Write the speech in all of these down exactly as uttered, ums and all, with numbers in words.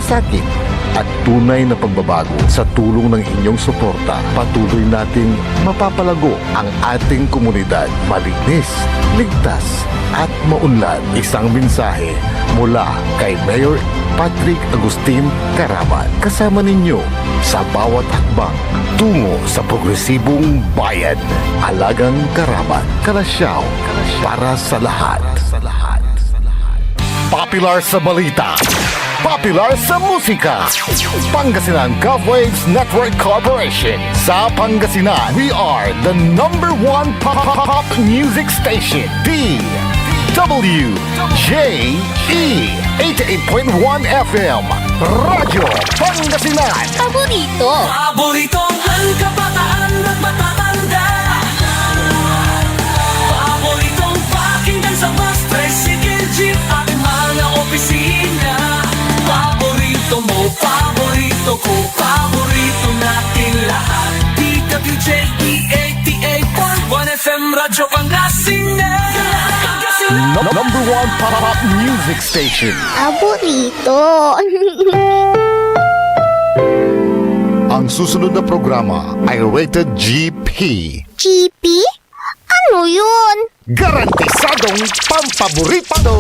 sakit at tunay na pagbabago. Sa tulong ng inyong suporta, patuloy nating mapapalago ang ating komunidad. Malinis, ligtas, at maunlad. Isang mensahe mula kay Mayor Patrick Agustin Carabat. Kasama ninyo sa bawat hakbang tungo sa progresibong bayan. Alagang Carabat, Calasiao, para sa lahat. Popular sa balita, popular sa musika. Pangasinan Gov Waves Network Corporation. Sa Pangasinan, we are the number one pop, pop, pop music station. D W J E eighty-eight point one F M. Radyo Pangasinan. Paborito. Paboritong kabataan at matatanda. Paboritong pakinggan sa bus, tricycle, jeep at mga opisina. Paborito mo, paborito ko, paborito natin lahat. D W J E eighty-eight point one F M Radyo Pangasinan. Pangasinan. No-, number one pop music station. Paborito. Ang susunod na programa ay rated G P. G P? Ano yun? Garantisadong pampaborito!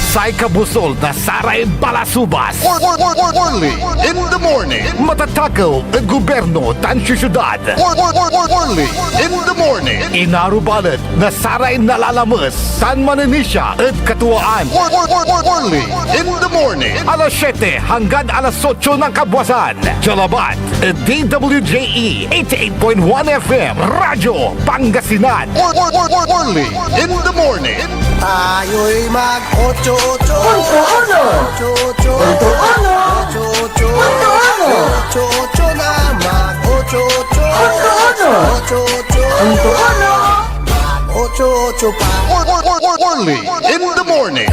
Say kabusol na saray balasubas. Or, or, or, or, Orly in the morning. Matatakew ed gobyerno tan siyudad. Or, or, or, or, Orly in the morning. Inarubalet na saray nalalames tan manenisia ed katuaan. Or, or, or, or, Orly in the morning. Alas siete hanggan alas otso ng kabuasan. Dialabat ed D W J E eighty-eight point one F M, Radyo Pangasinan. Or, or, or, or, Orly in the morning. Tayo'y mag-ocho-ocho. Punto uno. Ocho-ocho. Punto uno. Ocho-ocho. Punto uno. Ocho-ocho na mag-ocho-ocho. Punto uno. Ocho-ocho. Punto uno. Mag-ocho-ocho pa. Or, or, or, or, Orly in the morning.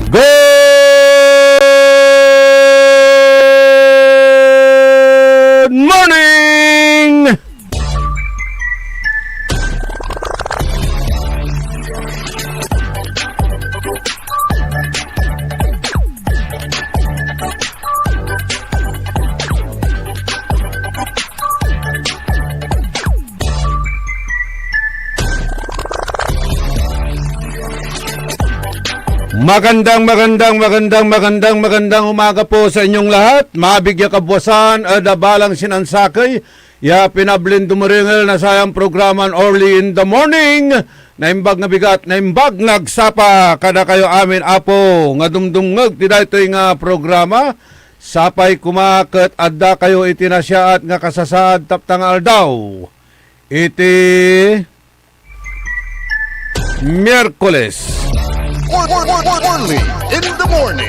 Good morning! Magandang, magandang, magandang, magandang, magandang umaga po sa inyong lahat. Mabig ya kabuasan ed abalang sinansakey ya pinablin dumerengel na sayan programan Orly in the Morning. Naimbag na bigat, naimbag na agsapa kadakayo amin, Apo, nga dumdumngeg ti daytoy nga programa. Sapay koma ket adda kayo iti nasiaat nga kasasaad tapta nga aldaw. Iti Miyerkules. Or, or, or, or, Orly in the morning.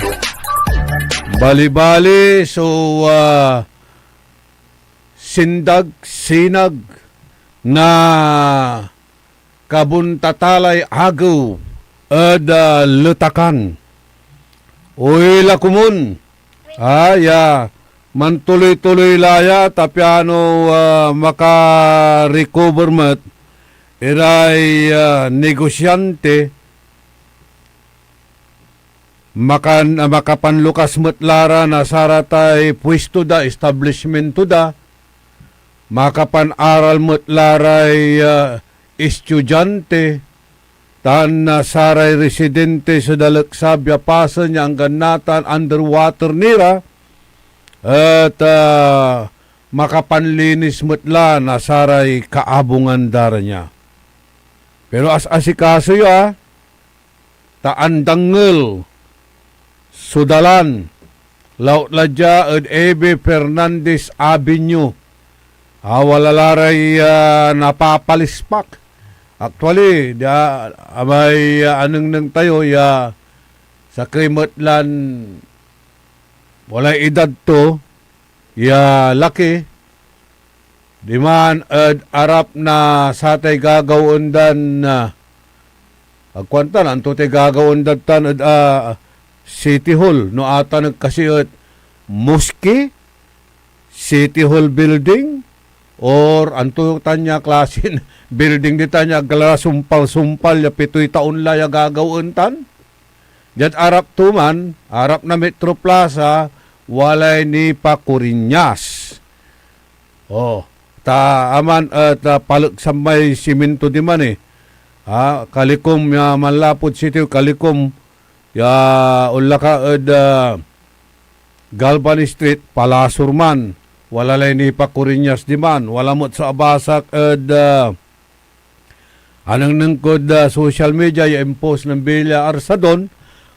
Balibali so, ah, sindag, sinag na kabuntatalay agew ed, ah, Letakan. Oy la komon, ah, ya mantuloy-tuloy la ya, ta piano, ah, maka-recover met iray, ah, negosyante, makan-, ah, makapanlukas met la ra na saratay puesto da, establishmento da, makapan-aral met la ray, ah, estudiante, tan, ah, saray residente so daleksab ya pasen ya anggan natan underwater ni ra, et, ah, makapanlinis met la na saray kaabungan da ra nia. Pero as-asikaso yo, ah, ta andangel so dalan, laut la dia ed Eve Fernandez Avenue. Ah, wala la ray, ah, napapalispak. Actually, dia, amay, ah, anengneng tayo ya sakey met lan walay edad to, ya laki, diman ed arap na satay gagawaen dan, ah, agkuan tan, anto tay gagawaen dad tan ed, ah, City Hall, no atan et kasi et mosque, City Hall building, or anto tan ya klasin building ditan ya agla sumpal-sumpal ya pitoy taon la ya gagawaen tan? Diad arap to man, arap na Metro Plaza, walay nipakurinyas. Oh, ta aman et, ah, paleksan may simento diman, eh. Ah, Kalikom ya manlapud sitio, Kalikom ya onla ka ed, ah, Galvan Street, palasor man. Wala lay nipakurinyas diman. Wala met so abasak ed, ah, anengneng kod, ah, social media ya impost nen Bella Arsadon.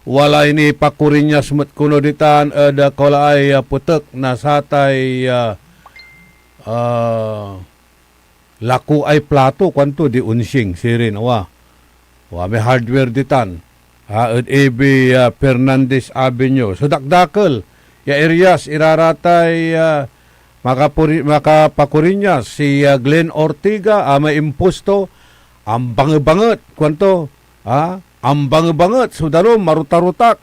Walay nipakurinyas met kono ditan ed, ah, kolaay, ah, petek na satay, ah, ah, lakoay plato, kuanto, di onsing, sirin, awa. Wa may hardware ditan, ah, ed A B, ah, Fernandez Avenue. So, dakdakel ya areas iraratay, ah, makapuri-, makapakurinyas si, ah, Glenn Ortega, ah, may imposto, ambangebanget, kuanto, ah, ambangebanget so danum, marotarotak.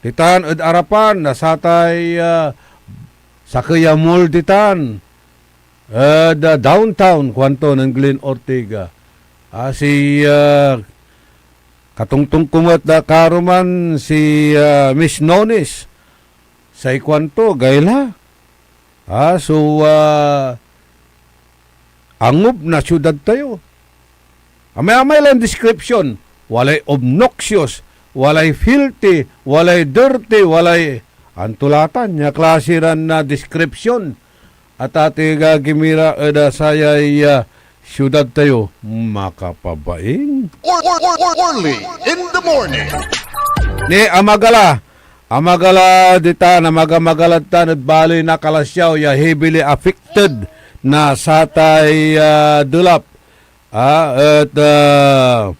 Ditan ed arapan na satay, ah, sakey a mall ditan ed, ah, downtown, kuanto nen Glenn Ortega. Ah, si, ah, katongtong ko met da karuman si, ah, Miss Nones. Say kuanto, gayla. Ah, so, ah, angob na siudad tayo. Amay-amay lan description. Walay obnoxious, walay filthy, walay dirty, walay antulatan ya klase ran, ah, description. Atatiga gimira ed, ah, sayay, ah, siudad tayo. Makapabaing. Or, or, or, or, Orly in the morning. Ni amagala, amagala ditan, amaga-magala tan ed baley na Calasiao ya heavily affected na satay, ah, delap. Ah, et, ah,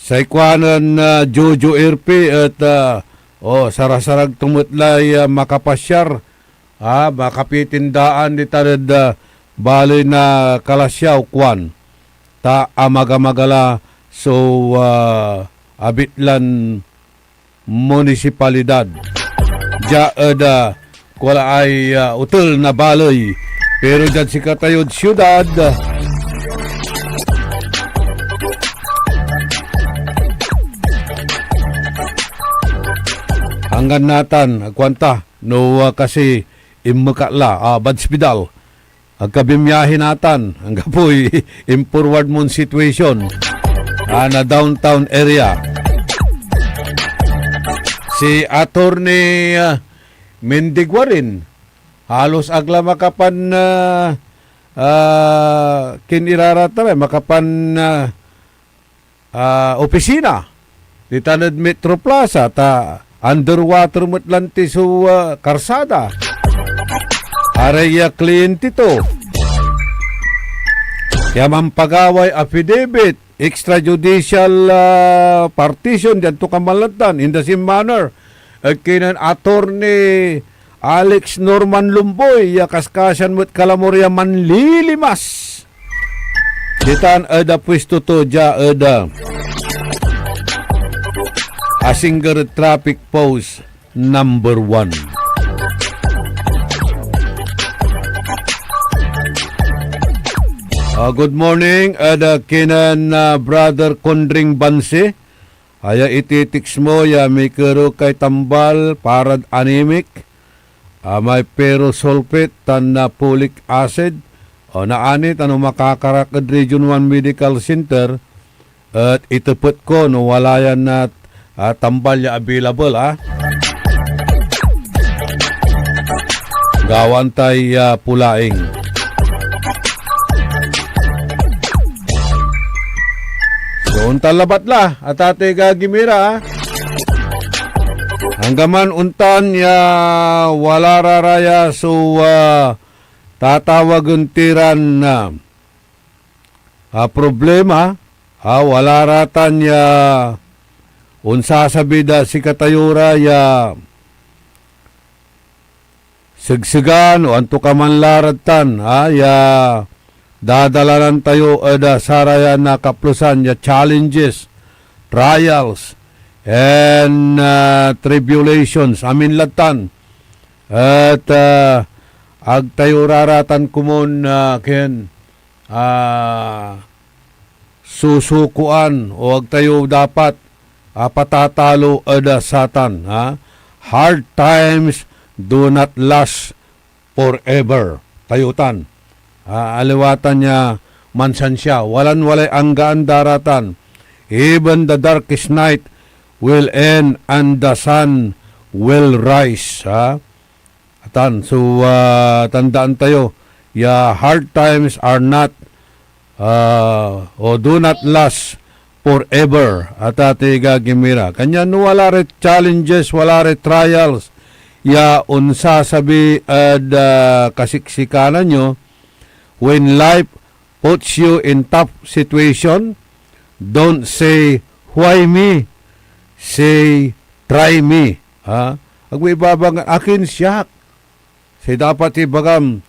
say kuanen, ah, Jojo Irpi et, ah, oh, sarasarag to met lay, ah, makapasyar, ah, makapitindaan ditan ed, ah, baley na Calasiao, kuan, ta amaga-magala so, ah, abitlan munisipalidad. Dia ed, ah, walaay, ah, otel na baley. Pero diad sikatayod siudad, anggan natan, agkuanta, no, ah, kasi inmekat la, ah, Bads Vidal. Agka bimiahe natan, anggapoy in-forward mon situation, ah, na downtown area. Si Attorney, ah, Mendigua rin, halos ag la makapan, ah, ah, kinirarata la, makapan, ah, ah, opisina ditan ed Metro Plaza, ta underwater met lanti so, ah, karsada. Aray, ah, kliyente to ya mampagaway affidavit, extrajudicial, ah, partition, diad to kamalatan, in the same manner, ed kinen Attorney Alex Norman Lumboy ya kaskasian met kalamor ya manlilimas ditan ed, ah, pwesto to dia ed, ah, asingger ed Traffic Post number one. Ah, good morning ed, ah, kinen, ah, Brother Condring Banse. Aya ititix mo ya mikerew kay tambal parad anemic, ah, may ferrous sulfate tan, ah, folic acid, o naani tan no makakarak ed Region one Medical Center, et itepet ko no wala yan na, ah, tambal ya available, ah. Gawan tay, ah, pulaing. So, ontan labat la, atatiga gimira, ah. Anggaman ontan ya wala ra raya so, ah, tatawagen ti ran, ah, ah, problema, ah, wala ra tan ya onsasabi da sikatayo ra ya segsegan o antokaman la rad tan, ah, ya dadalanan tayo ed, ah, sarayan a kaplosan ya challenges, trials, and, ah, tribulations, amin lad tan. Et, ah, ag tayo raratan komun, ah, ken, ah, susukoan o ag tayo dapat a patatalo ed, ah, satan, ha? Hard times do not last forever. Tayo tan. Ah, aliwa tan ya mansansia. Walan walay anggaan da ra tan. Even the darkest night will end and the sun will rise, ha? Atan, so, ah, tandaan tayo, ya hard times are not, ah, o do not last forever, atati, gagimira. Kanyan no wala ray challenges, wala ray trials, ya onsasabi ed, ah, kasiksikanan yo, when life puts you in tough situation, don't say, "Why me?" Say, "Try me." Ha? Agmo ibabangat, "Akin siak." Say dapat ibagam,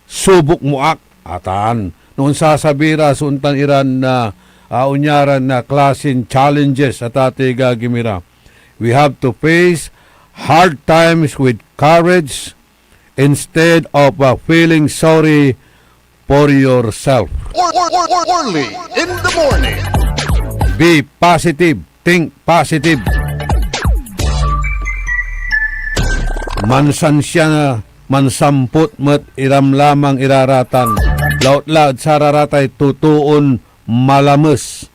"Subok mo ak." Atan. No onsasabi ra so ontan iran, ah, ah, onyaran na klasin challenges, atati, gagimira. We have to face hard times with courage instead of, uh, feeling sorry for yourself. Or, or, or, or, early in the morning. Be positive. Think positive. Mansansia, mansampot met iramlamang iraratan. Lautla ed sararatay totoon malames.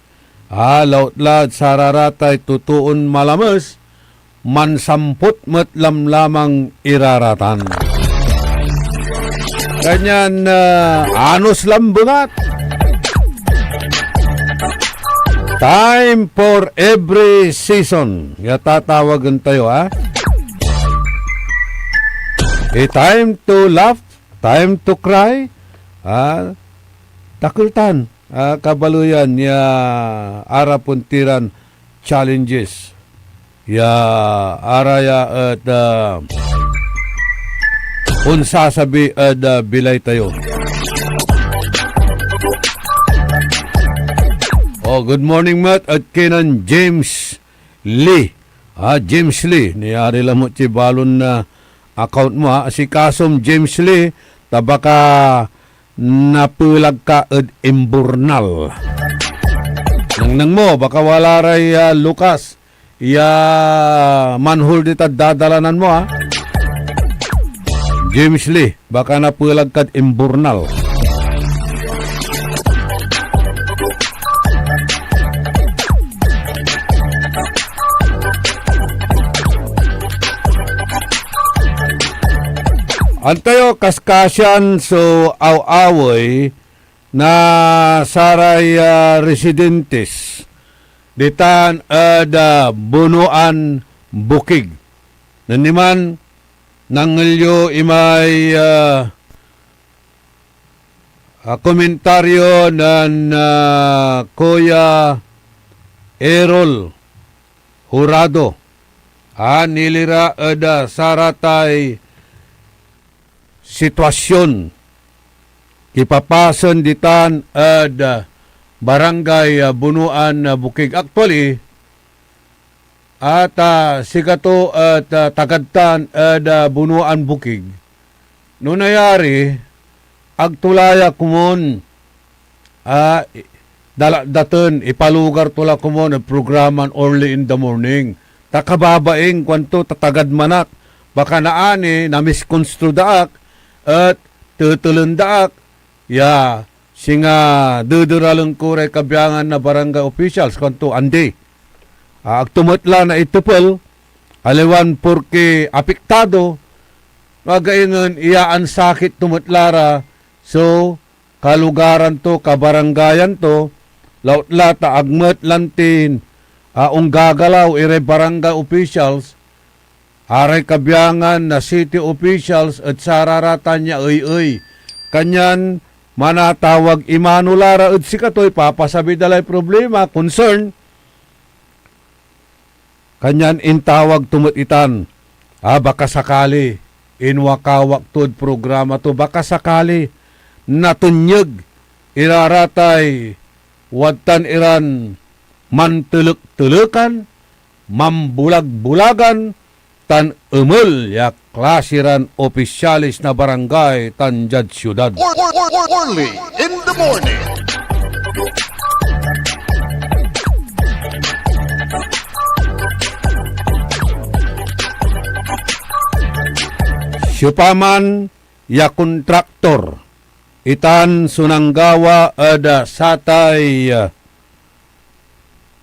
Ah, lautla ed sararatay totoon malames, mansampot met lamlamang iraratan. Kanyan, ah, anos lambengat. Time for every season. Ya tatawagen tayo, ah. A time to laugh, time to cry. Ah, dakel tan, ah, kabaleyan ya arapen tiran challenges ya araya et, ah, onsasabi ed, ah, bilay tayo. Oh, good morning, met, ed kinen James Lee. Ah, James Lee, niari lamet ya balon, ah, account mo, ah. Asikasom James Lee, ta baka napelag ka ed imburnal. Nengneng mo, baka wala ray, ah, lukas ya manhole ditan dadalanan mo, ah. James Lee, baka napelag kad imburnal. Antayo kaskasian so aw-awey na saray, ah, residentes ditan ed, ah, Bunuan Bukig. Nen iman, nangel yo imay, ah, ah, komentaryo nen, ah, Kuya Errol Jurado, a nilira ed, ah, saratay sitwasyon kipapasen ditan ed, ah, barangay, ah, Bunuan, ah, Bukig. Actually, at, ah, sikato et, ah, tagad tan ed, ah, Bunuan Bukig. No nayari, ag to la ya komon, ah, i-, dala-, daten, ipalugar to la komon ed programan Early in the Morning. Ta kababaing, kuanto, tatagad manak, baka naani, namiskonstro da ak, et tetelen da ak, ya singa dederalen ko ray kabiangan na barangay officials, kuanto, "Andi. Ah, ag to met la naitepel, aliwan porke apektado, no ag ingen iyaansakit to met la ra so kalugaran to, kabarangayan to, lautla ta ag met lantin, ah, onggagalaw iray barangay officials, aray kabiangan na city officials ed sararatan ya ey-ey. Kanyan manatawag imano la ra ed sikato, ipapasabi da lay problema, concern, kanyan intawag to met itan a baka sakali inwakawak tod programa to, baka sakali natenyeg ira ratay wadtan iran mantelek-telekan, mambulag-bulagan, tan emel ya klase ran opisyales na barangay tan diad siudad. Early in the morning. Siopaman ya kontraktor, itan so nanggawa ed, ah, satay, ah,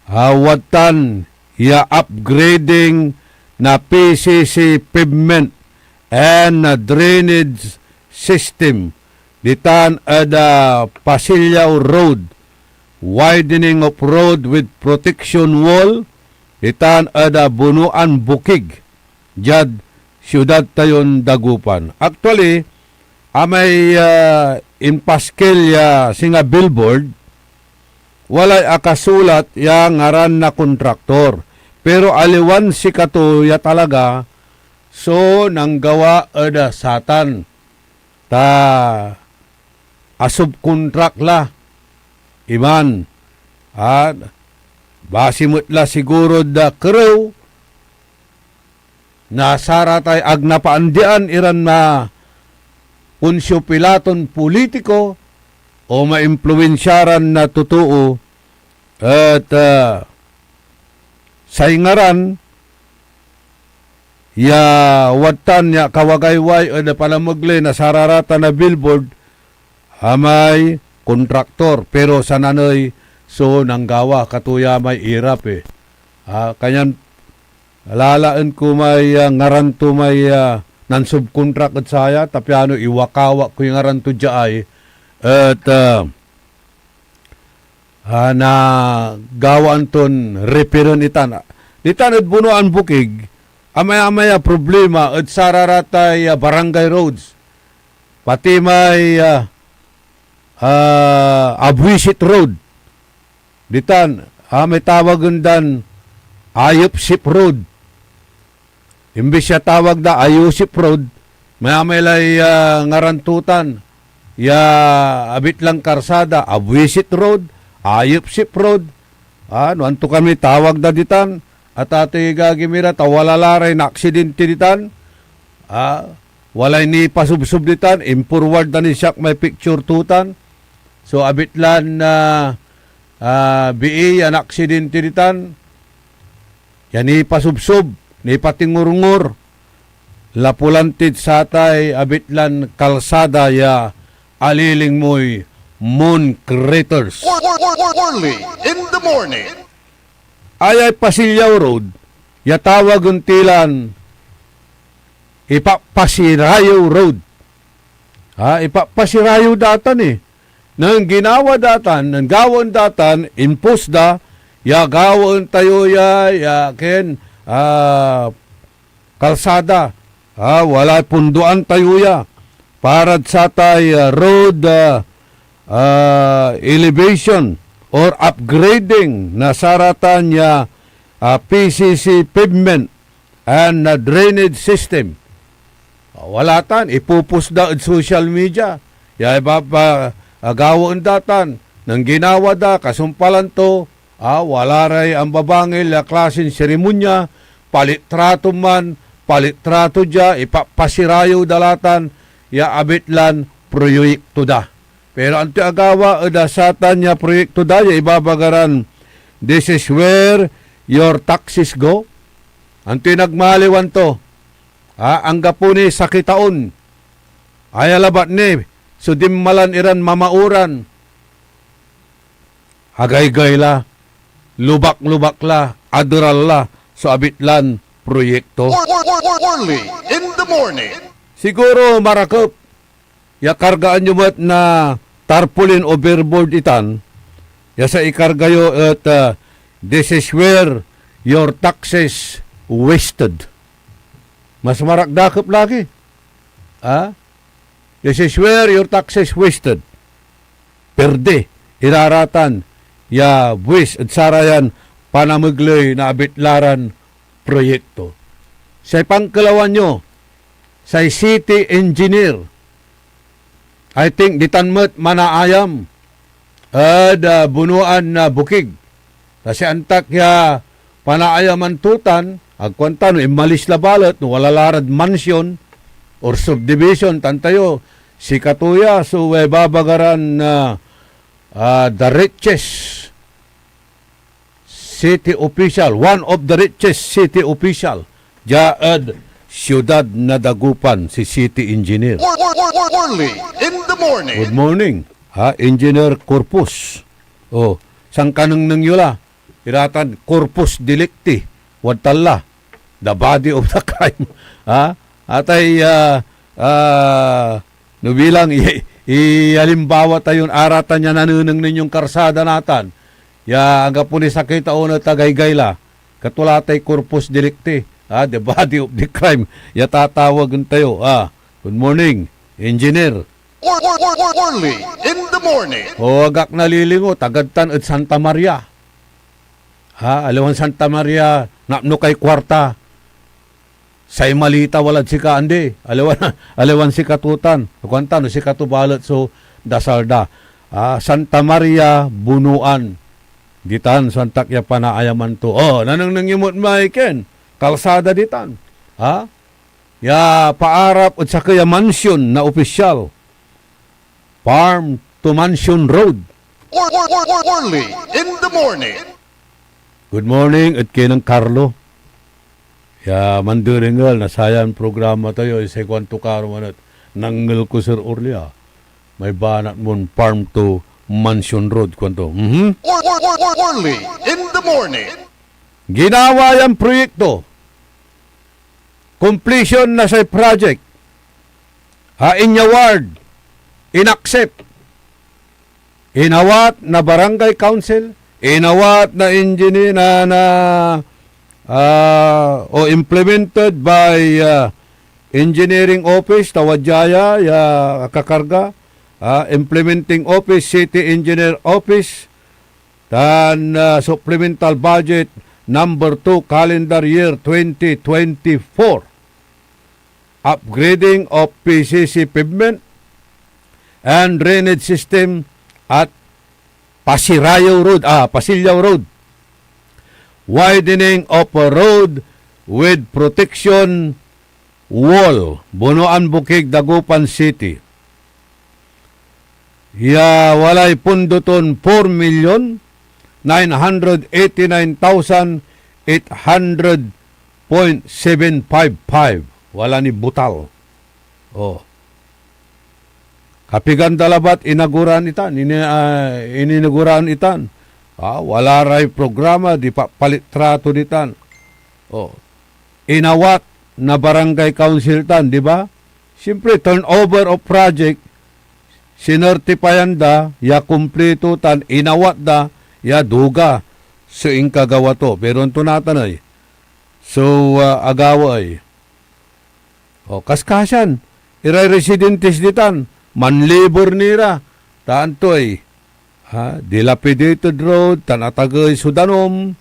ah, wadtan ya upgrading na P C C pavement and, ah, drainage system ditan ed, ah, Pasilaw Road, widening of road with protection wall ditan ed, ah, Bunuan Bukig, diad siudad tayon Dagupan. Actually, amay, ah, impaskel ya singa billboard, walay akasulat ya ngaran na kontraktor. Pero aliwan sikato ya talaga so nanggawa ed, ah, satan. Ta asubkontrak la iman, a basi met la sigurod, ah, kerew na saratay ag napaandian iran na Poncio Pilaton politiko o maimpluwensiaran na totoo et, ah, say ngaran ya wadtan ya kawagayway ed panamegley na sararatan a billboard amay kontraktor, pero sananey so nanggawa, kato ya may irap, eh. Ah, kanyan lalaen ko may, ah, ngaran to may, ah, nansubkontrak ed saya, ta piano iwakawak koy ngaran to dia ay, et, ah, ah, nagawaan ton repairen itan. Ditan ed Bunuan Bukig, amay-amay a problema ed sararatay, ah, barangay roads, pati may, ah, ah, Abuisit Road. Ditan, ah, may tawagen dan Ayupsip Road. Imbis ya tawag da Ayusip Road, mayamay lay, ah, ngaran to tan ya abitlan karsada, Abuisit Road, Ayupsip Road. Ah, no anto kami tawag da ditan, a tatay igagi mi ra, ta wala la ray naaksidente ditan. Ah, walay nipasubsob ditan, imporward da ni siak may picture to tan. So, abitlan, ah, ah, bii ya naaksidente ditan, ya nipasubsob, nipatingurngur, lapu lan tid satay abitlan kalsada ya aliling moy Moon Craters. Early in the morning. Ayay Pasilaw Road, ya tawagen ti lan Ipapasirayew Road. Ha, Ipapasirayew datan eh. Nen ginawa datan, nen gawaen datan, impose da, ya gawaen tayo ya, ya ken, ah, kalsada. Ah, walay pundoan tayo ya. Parad satay, ah, road, ah, ah, elevation or upgrading na saratan ya, ah, P C C pavement and, ah, drainage system. Ah, wala tan, ipupos da ed social media. Ya ibaba-, ah, gawaen da tan. Nen ginawa da, kasumpalan to, ah, wala ray ambabangil ya klasin serimonya, palitrato man, palitrato dia, ipapasirayew da la tan ya abitlan proyekto da. Pero antoy agawa ed satan ya proyekto da ya ibabaga ran, "This is where your taxes go"? Antoy nagmaliwan to? Ah, anggapo ni sakey taon, aya labat ni so dinmalan iran mamaoran. Agaygay la, lubak-lubak la, aderal la so abitlan proyekto. Early in the morning. Siguro marakep ya kargaan yo met na tarpaulin overboard itan, ya say ikarga yo et, ah, "This is where your taxes wasted." Mas marakdakep lagi. Ah? "This is where your taxes wasted." Perde, iraratan ya buis ed sarayan panamegley na abitlaran proyekto. Say pankelawan yo, say city engineer, I think ditan met manaayam ed, ah, Bunuan na Bukig. Ta si antak ya panaayaman to tan, agkuan ta no inmalis la balet, no wala la rad mansion or subdivision, tan tayo, sikato ya so, eh, babagaran na, ah, the richest city official, one of the richest city official, dia ed Siudad na Dagupan, si City Engineer. Early in the morning. Good morning, ha, Engineer Corpus. Oh, sankanengneng yo la. Iratan corpus delicti, wadtan la, the body of the crime. Ha? Atay, ah, ah, no bilang i, i alimbawa tayon aratan ya nanenengneng yon karsada natan, ya anggapo ni sakey ta onat a gaygay la, kato la tay corpus delicti, ha? The body of the crime, ya tatawagen tayo, ha? Good morning, Engineer. Early in the morning. O, agak nalilingo, tagad tan ed Santa Maria. Ha, aliwan Santa Maria, napno kay kuarta. Say malita walad sika, andi. Aliwan, aliwan sikato tan. Kuan ta, no sikato balet so dasal da. Ah, Santa Maria, Bunuan. Ditan, so antak ya panaayaman to. Oh, nanengneng yo met may ken? Kalsada ditan. Ha? Ya paarap ed sakey a mansion na opisyal. Farm to Mansion Road. Early in the morning. Good morning, et kinen Carlo. Ya manderengel na sayan programa tayo, say kuanto karuman et, "Nangel ko, Sir Orly, ah. May banat mon Farm to Mansion Road," kuanto. Mhm. Early in the morning. Ginawa yan proyekto. Completion na say project. Ha, inyaward, inaccept, inawat na barangay council, inawat na engineer na, na, ah, o implemented by, ah, engineering office, ta wadya ya, ya akakarga, ah, implementing office, city engineer office, tan, ah, supplemental budget number two, calendar year twenty twenty-four. Upgrading of P C C pavement and drainage system at Pasirayo Road, ah, Pasilyao Road. Widening of a road with protection wall, Bunuan Bukig, Dagupan City. Ya walay pondo ton four million nine hundred eighty-nine thousand eight hundred point seven five five. Wala ni butal. Oh. Kapigan da labat inaguran itan, ini-, ah, ininaguraan itan. Ah, wala ray programa, di pa palitrato ditan. Oh. Inawat na barangay council tan, di ba? Siyempre, turnover of project, sinertipayan da ya kumpleto tan inawat da ya duga so inkagawa to. Pero anto natan ey? So, ah, agawa ey. O, kaskasian, iray residentes ditan, manlibur ni ra, ta anto ey, ha, dilapidated road, tan atagey so danom.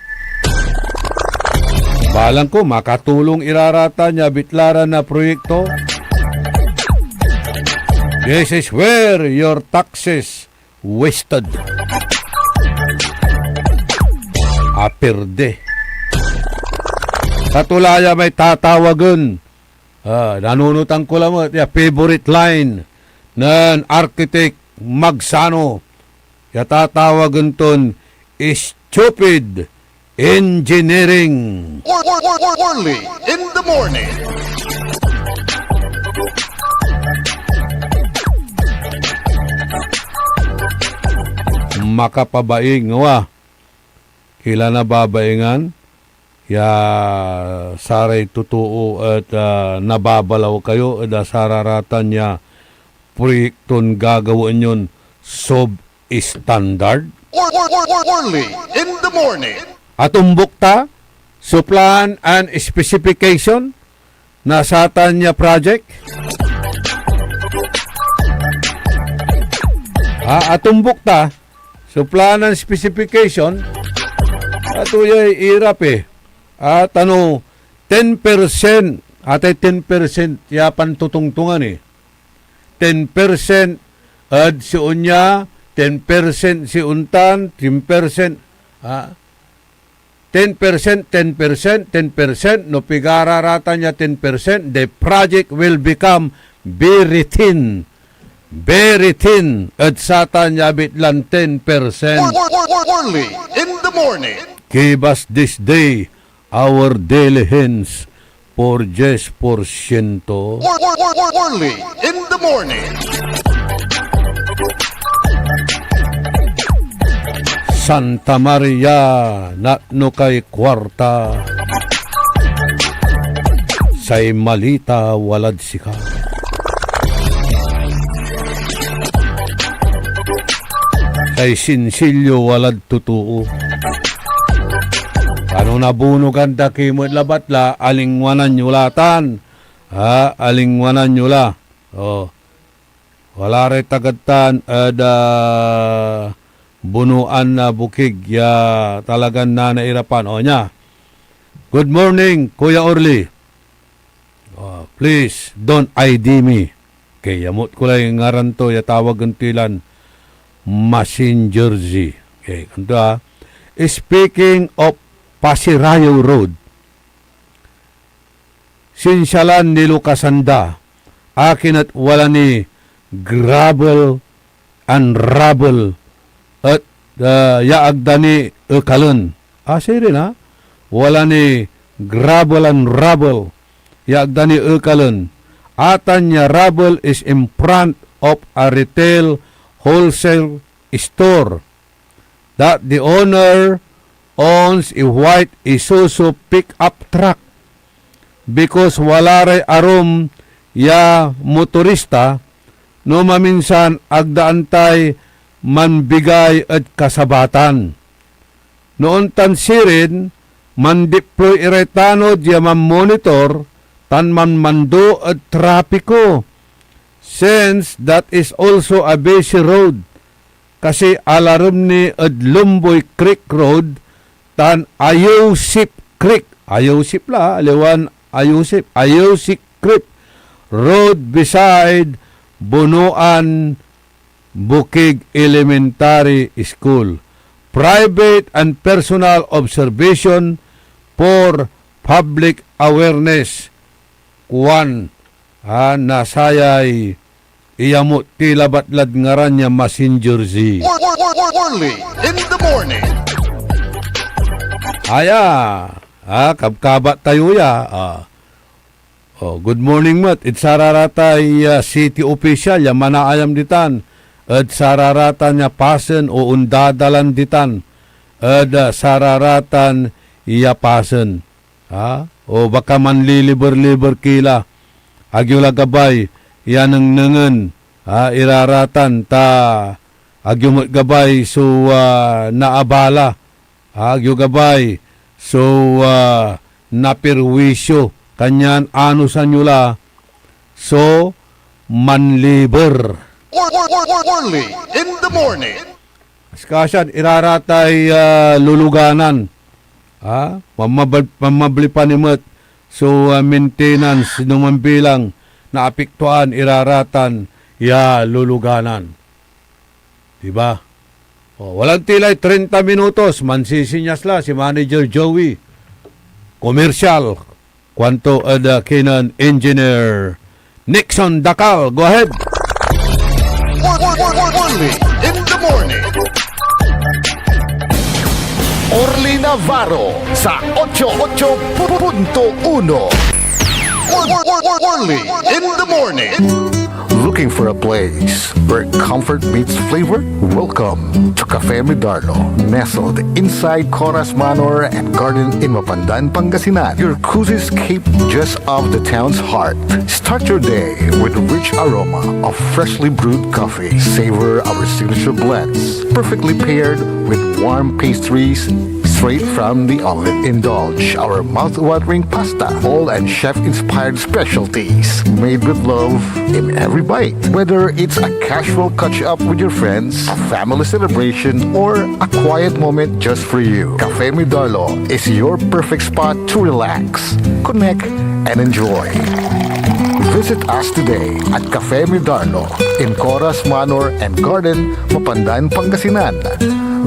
Balang ko, makatulong ira ratan ya abitla ra na proyekto. This is where your taxes wasted. Aperde. Kato la ya may tatawagen. Ah, nanunotan ko lamet ya favorite line nen Architect Magsano. Ya tatawagen ton stupid engineering. Early in the morning. Makapabaing, wa. Kila na babaingan ya saray totoo et, ah, nababalaw kayo ed sararatan ya proyekton gagawaen yon sub-, standard? Early in the morning. Atumbok ta so plan and specification na satan ya project? Ha, atumbok ta so plan and specification, ato yay irap eh. At ano, ten percent, atay ten percent ya pantotongtongan eh. Ten percent ed si onya, ten percent si ontan, ten percent, ah, ten percent, ten percent, ten percent, no pigara ratan ya ten percent, the project will become very thin. Very thin ed satan ya abitlan ten percent. Early in the morning. Give us this day our daily hens. por dies por siento. Early in the morning. Santa Maria, natnokay kuarta. Say malita walad sika. Say sinsilyo walad totoo. Ano nabunugan da ki met labat la, alingwanan yo la tan. Ha, alingwanan yo la. Oh. Wala ray tagad tan ed, ah, bunuan na bokig ya talagan nanairapan. O, nia. Good morning, Kuya Orly. Ah, please, don't I D me. Okay, yamot ko lay ngaran to, ya tawagen to lan Messenger Z. Okay, kanto, ah. Speaking of Pasirayo Road, sinsyalan nilukasan da, akin et wala ni gravel and rubble et, ah, ya ag da ni ekalen. Ah, sirin, ah. Wala ni gravel and rubble ya ag da ni ekalen. Atan ya rubble is in front of a retail wholesale store that the owner owns a white Isuzu pickup truck because wala ray arum ya motorista no maminsan ag da antay manbigay ed kasabatan. No ontan sirin, mandiploy iray tanod ya manmonitor tan manmando ed trapiko, since that is also a busy road, kasi alarem ni ed Lumboy Creek Road tan Ayosip Creek. Ayosip la, aliwan Ayosip. Ayosip Creek Road beside Bunuan Bukig Elementary School. Private and personal observation for public awareness. Kuan, ah, na sayay iyamot ti labat lad ngaran ya Messenger Z. Early in the morning. Aya, ah, kabkabat tayo ya, ah. Oh, good morning met ed sararatay, ah, city official ya manaayam ditan ed sararatan ya pasen o ondadalan ditan ed, ah, sararatan ya pasen. Ha? O baka manliliber-liber ki la. Agyo la gabay ya nengnengen, ha, iraratan ta agyo met gabay so, ah, naabala. Ha? Agyo gabay so, ah, napirwisyo. Kanyan anusan yo la so manliber. Early in the morning. Askasian, iraratay, ah, luluganan. Ah, mamabal-, mamabli pa ni met so, ah, maintenance no manbilang naapektuan iraratan ya luluganan. Diba? O, walang tilay treinta minutos, mansisinyas la si Manager Joey. Komersyal. Kuanto ed, uh, kinen Engineer Nixon Dacal. Go ahead. Early in the morning. Orly Navarro sa ocho ocho punto uno. Early in the morning. Looking for a place where comfort meets flavor? Welcome to Cafe Midarno, nestled inside Coras Manor and Garden in Mapandan, Pangasinan. Your cozy escape just off the town's heart. Start your day with a rich aroma of freshly brewed coffee. Savor our signature blends, perfectly paired with warm pastries straight from the oven. Indulge our mouth-watering pasta, bowl and chef-inspired specialties, made with love in every bite. Whether it's a casual catch-up with your friends, a family celebration, or a quiet moment just for you, Cafe Midarlo is your perfect spot to relax, connect, and enjoy. Visit us today at Cafe Midarlo in Coras Manor and Garden, Mapandan, Pangasinan,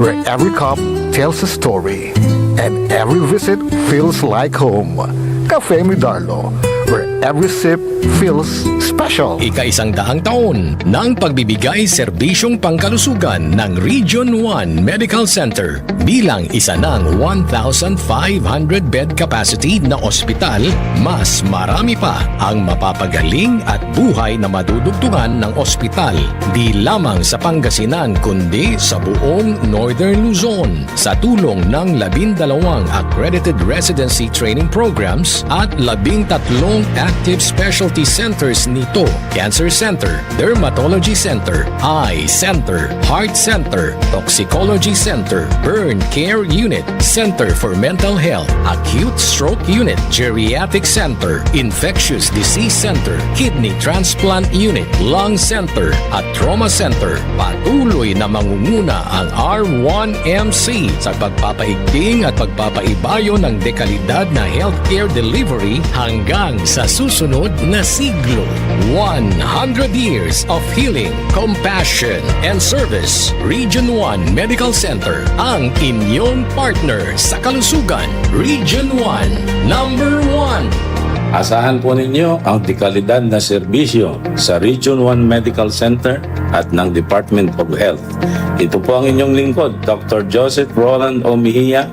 where every cup tells a story and every visit feels like home. Cafe Midarlo, where Every sip feels special. Ikaisang daang taon ng pagbibigay serbisyong pangkalusugan ng Region one Medical Center. Bilang isa ng one thousand five hundred bed capacity na ospital, mas marami pa ang mapapagaling at buhay na madudugtungan ng ospital, di lamang sa Pangasinan, kundi sa buong Northern Luzon. Sa tulong ng labindalawang accredited residency training programs at labintatlong active specialty centers nito, Cancer Center, Dermatology Center, Eye Center, Heart Center, Toxicology Center, Burn Care Unit, Center for Mental Health, Acute Stroke Unit, Geriatric Center, Infectious Disease Center, Kidney Transplant Unit, Lung Center, at Trauma Center. Patuloy na mangunguna ang R one M C sa pagpapaigting at pagpapaibayo ng dekalidad na healthcare delivery hanggang sa susunod na siglo. One hundred years of healing, compassion, and service. Region one Medical Center, ang inyong partner sa kalusugan. Region one, number one. Asahan po ninyo ang dekalidad na serbisyo sa Region one Medical Center at ng Department of Health. Ito po ang inyong lingkod, Doctor Joseph Roland O. Mejia,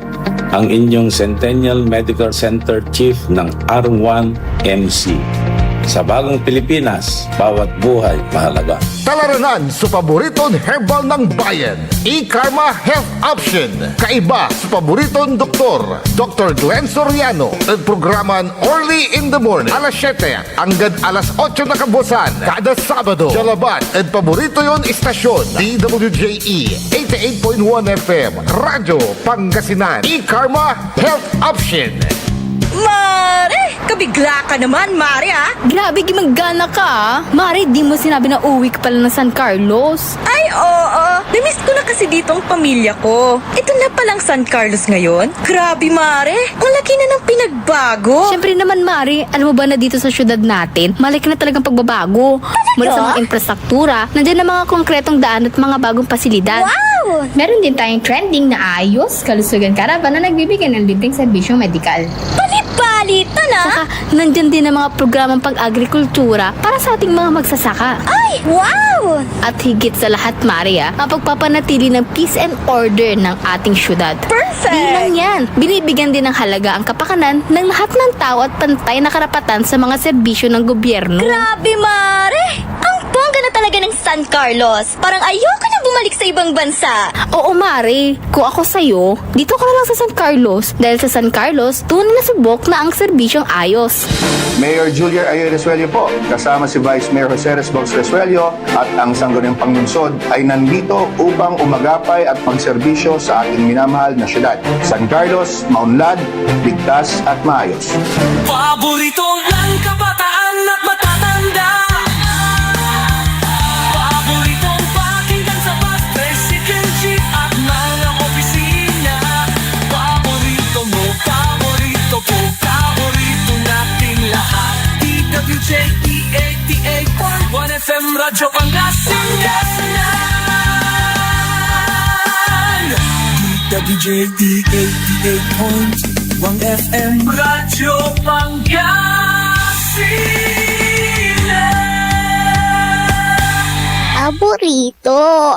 ang inyong Centennial Medical Center Chief ng R one M C. Sa bagong Pilipinas, bawat buhay mahalaga. Talaranan so paboriton herbal ng bayan, E-Karma Health Option. Kaiba so paboriton doktor, Doctor Glenn Soriano, ed programan Early in the Morning, alas siyete anggad alas otso na kabuasan, kada Sabado. Dia labat ed paborito yon istasyon, D W J E eighty-eight point one F M, Radyo Pangasinan. E-Karma Health Option. Mare! Kabigla ka naman, Mare, ah! Grabe, gimanggana ka, ah! Mare, di mo sinabi na uwi ka pala ng San Carlos. Ay, oo. Namiss ko na kasi ditong pamilya ko. Ito na palang San Carlos ngayon. Grabe, Mare. Ang laki na ng pinagbago. Siyempre naman, Mare. Alam mo ba na dito sa syudad natin, malaki na talagang pagbabago. Talaga? Mula sa mga infrastruktura, nandiyan na mga konkretong daan at mga bagong pasilidad. Wow! Meron din tayong trending na Ayos Kalusugan Caravan na nagbibigay ng libreng serbisyong medikal. Bali-bali, tala! Saka, nandiyan din ang mga programang pag-agrikultura para sa ating mga magsasaka. Ay, wow! At higit sa lahat, Mare, ah, ang pagpapanatili ng peace and order ng ating syudad. Perfect! Di lang yan, binibigyan din ng halaga ang kapakanan ng lahat ng tao at pantay na karapatan sa mga serbisyo ng gobyerno. Grabe, Mare! Ang bongga na talaga ng San Carlos. Parang ayoko na bumalik sa ibang bansa. Oo, Mare. Kung ako sa'yo, dito ka na lang sa San Carlos. Dahil sa San Carlos, tunay na subok na ang serbisyong ayos. Mayor Julian Ayo Resuello po, kasama si Vice Mayor Jose Resbos Resuello at ang Sangguniang Panlungsod ay nandito upang umagapay at magserbisyo sa ating minamahal na syudad. San Carlos, maunlad, ligtas at maayos. Paborito ng kabataan at matatanda. Paboritong pakinggan sa bus, tricycle, jeep at mga opisina. Paborito mo, paborito ko, paborito nating lahat. D W J E eighty-eight point one F M Radyo Pangasinan. D W J E eighty-eight point one F M Radyo Pangasinan. Paborito.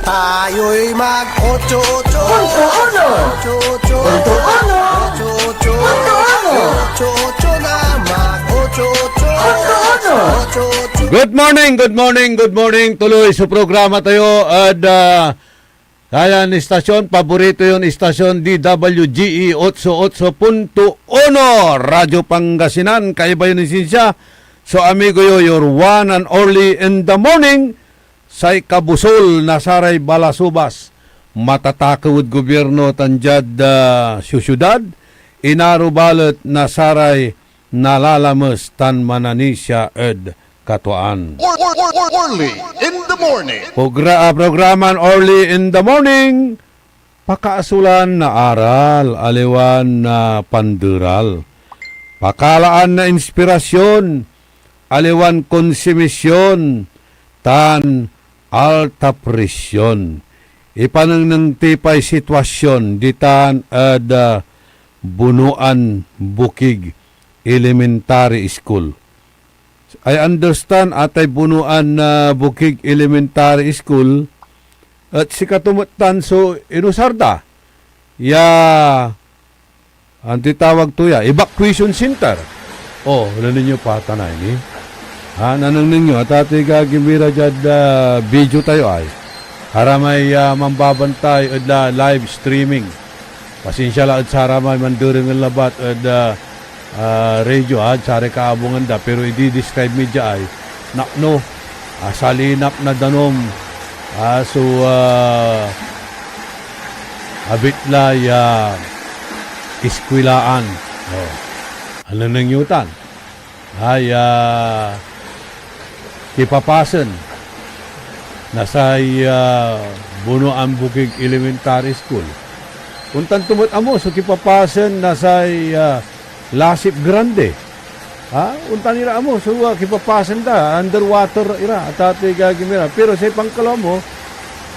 Tayo'y mag-otso-otso. Punto uno. Otso-otso. Punto uno. Otso-otso. Punto uno. Otso-otso na mag-otso-otso. Punto uno. Otso-otso. Good morning, good morning, good morning. Tuloy so programa tayo ed, ah, sayan istasyon, paborito yon istasyon, D W G E otso otso punto uno, Radyo Pangasinan, kaiba yon lisensia. So, amigo yo, your one and only in the morning, say kabusol na saray balasubas, matatakew ed gobyerno tan diad, ah, siusiudad, inaro balet na saray nalalames tan mananisia ed katuaan. Or, or, or, or, Early in the morning. Pogra-, ah, programan Early in the Morning, pakaasolan na aral, aliwan na panderal. Pakalaan na inspirasyon, aliwan konsumisyon, tan alta presyon. Ipanengneng ti pay sitwasyon ditan ed, ah, Bunuan, Bukig, Elementary School. I understand, atay Bunuan na Bukig Elementary School, et sikato met tan so inusar da ya, antoy tawag to ya, evacuation center. Oh, ano ninyo pa, tanay ni? Ha, nanengneng yo, atati gagimira diad, ah, video tayo ay. Aramay, ah, mambabantay ed la-, live streaming. Pasensia la ed saramay manderengel labat ed, ah, ah, radio, ah, saray kaabungan da, pero idi-describe mi dia ay napno, ah, salinap na danum, ah, so, ah, abit la ya iskwilaan. Oh. Anengneng yo tan. Ay, ah, kipapasen na say, ah, Bunuan Bukig Elementary School. Ontan to met amo so kipapasen na say, ah, Lasip Grande. Ha? Ontan ira amo so, ah, kipapasen da, underwater ira, atati gagimira. Pero say pankalaw mo,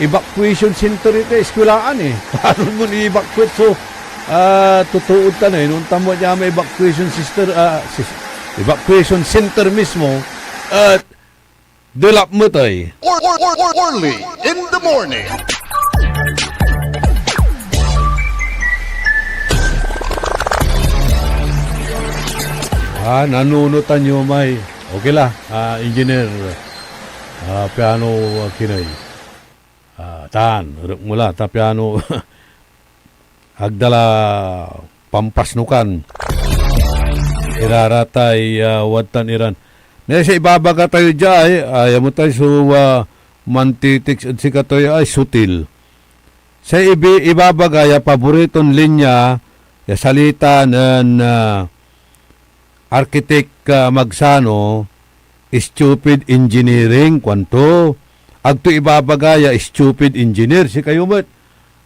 evacuation center ita, eskwelaan eh. Paano mo ni-evacuate so, ah, totood ta na, eh, no? Ontan mo niya may evacuation sister, ah, sis-, evacuation center mismo, et delap met ey. Or, or, or, or, early in the morning. Ah, nanunotan yo may. Okay la, ah, engineer. Ah, piano, ah, kinay. Ah, tan, erep mo la, ta piano. Agda la pampasnukan. Iraratay, ah, wadtan iran. Nia say ibabaga tayo dia ay, aya mo tay so, ah, mantitix ed sikato ya ay sutil. Say ibi-, ibabaga ya paboriton linya ya salita nen, ah, Arkitek, ah, Magsano, "Stupid engineering," kuanto. Agto ibabaga ya stupid engineer, sikayo met.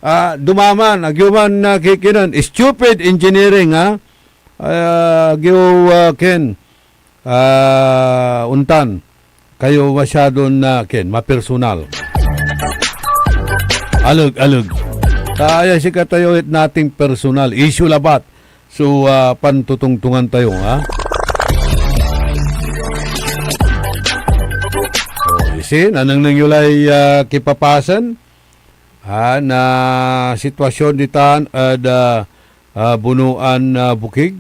Ah, dumaman, agyo man, ah, kikinen, stupid engineering, ha? Ah, agyo, ah, ken, ah, ontan. Kayo masyadon, ah, ken, mapersonal. Aleg, aleg. Ta aya sikatayo et nothing personal. Issue labat. So, ah, pantotongtongan tayo, ha? Oh, you see, nanengneng yo lay, ah, kipapasen, ah, na sitwasyon ditan ed, ah, ah, Bunuan, ah, Bukig.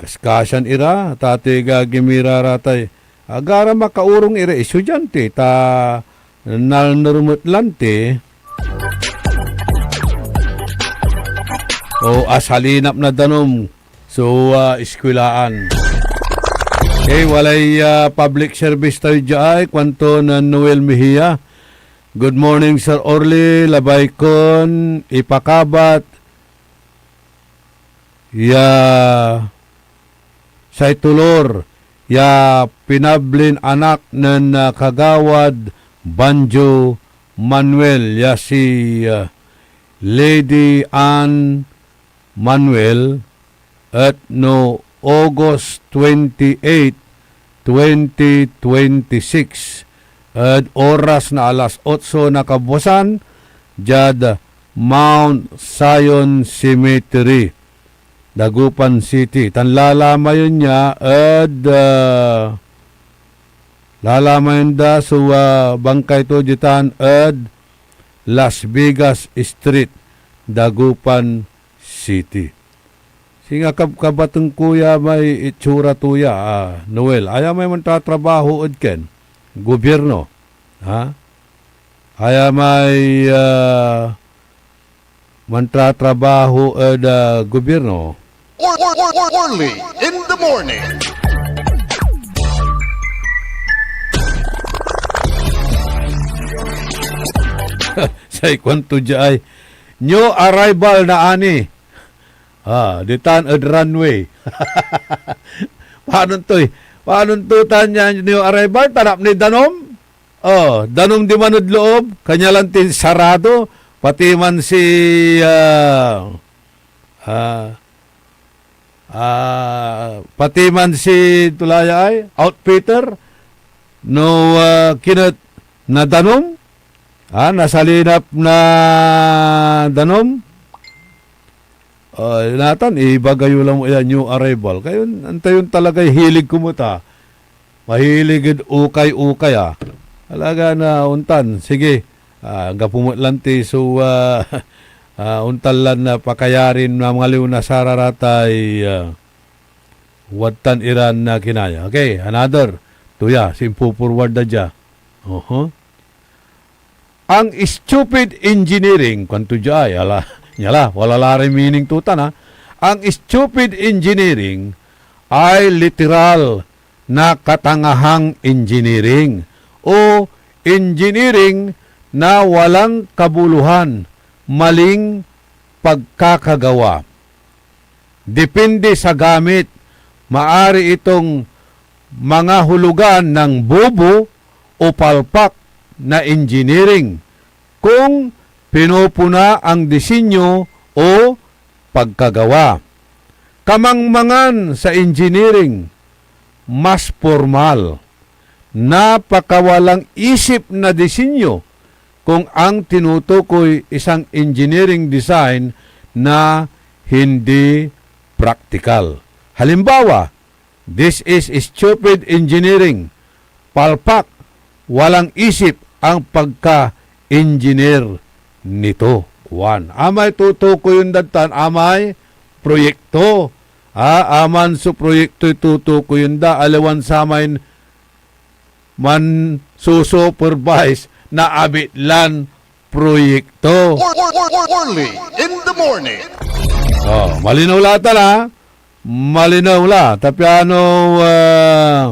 Kaskasian ira, atati gagimira ratay. Agara makaorong iray estudiante, ta nalner met lanti. O, asalinap na danum so, ah, eskwelaan. Okay, walay, ah, public service tayo diay, kuanto na Noel Mejia. "Good morning, Sir Orly. Labay kon ipakabat ya say tolor ya pinablin anak nen, ah, Kagawad Banjo Manuel, ya si, ah, Lady Ann Manuel, et no August twenty-eight, twenty twenty-six, ed oras na alas otso na kabuasan, diad Mount Zion Cemetery, Dagupan City. Tan lalamayen ya ed, ah, lalamayen da so, ah, bangkay to ditan ed Las Vegas Street, Dagupan City. Singa kabkabaten ko ya may itsura to ya, ah, Noel. Aya may mantatrabaho ed ken gobyerno, ha? Aya may, ah, mantatrabaho ed, ah, gobyerno. Or, or, or, or, early in the morning. Say kuanto diay, "New arrival na ani." Ah, ditan ed runway. Panon toy, panon to tan ya new arrival, tanap ni danum? Oh, danum diman ed loob, kanya lantin sarado, pati man si, ah, ah, ah, pati man si tulaya ay outfitter, no, ah, kinet na danum, ah, nasalinap na danum. Ah, natan, ibaga yo lang ya new arrival. Kayon, antayon talagay hilig ko met, ah. Mahilig ed ukay-ukay, ah. Talaga na ontan. Sige. Ah, anggapo met lanti so, ah, ah, ontan lan, ah, pakayarin mamaliw na sararatay, ah, wadtan iran, ah, kinaya. Okay, another. Tuya, simpupurward da dia. Oho. Ang stupid engineering, kuanto dia, ala, niala, wala la ray meaning to tan, ha? Ang stupid engineering ay literal na katangahang engineering o engineering na walang kabuluhan, maling pagkakagawa. Depende sa gamit, maari itong mangahulugan ng bobo o palpak na engineering kung pinupuna ang disenyo o pagkagawa. Kamangmangan sa engineering, mas pormal, napakawalang isip na disenyo kung ang tinutukoy isang engineering design na hindi praktikal. Halimbawa, this is stupid engineering. Palpak, walang isip ang pagka-engineer nito. Wan. Amay tutukoyen dad tan, amay proyekto. Ah, aman so proyektoy tutukoyen da, aliwan samay mansusupervise na abitlan proyekto. Or, or, or, or, early in the morning. Oh, malinaw la tan, ha? Malinaw la. Ta piano, ah,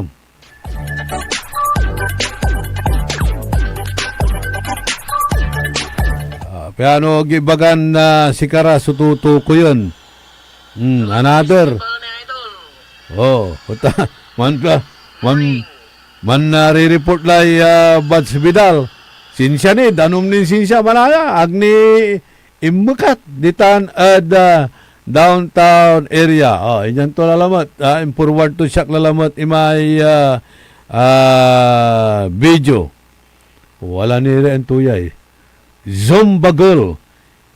ah, piano ag ibagan na sikara so tutukoyen. Hmm, another. Oh, puta. Man, man, man, ah, re-report lay, ah, Buds Vidal. Sinsia ni, danum nin sinsia, manaya. Ag ni inmekat ditan ed, ah, downtown area. Oh, inyan to lalamet. Ah, in-forward to siak lalamet imay, ah, ah, video. Wala ni rin tuyay. Zumba girl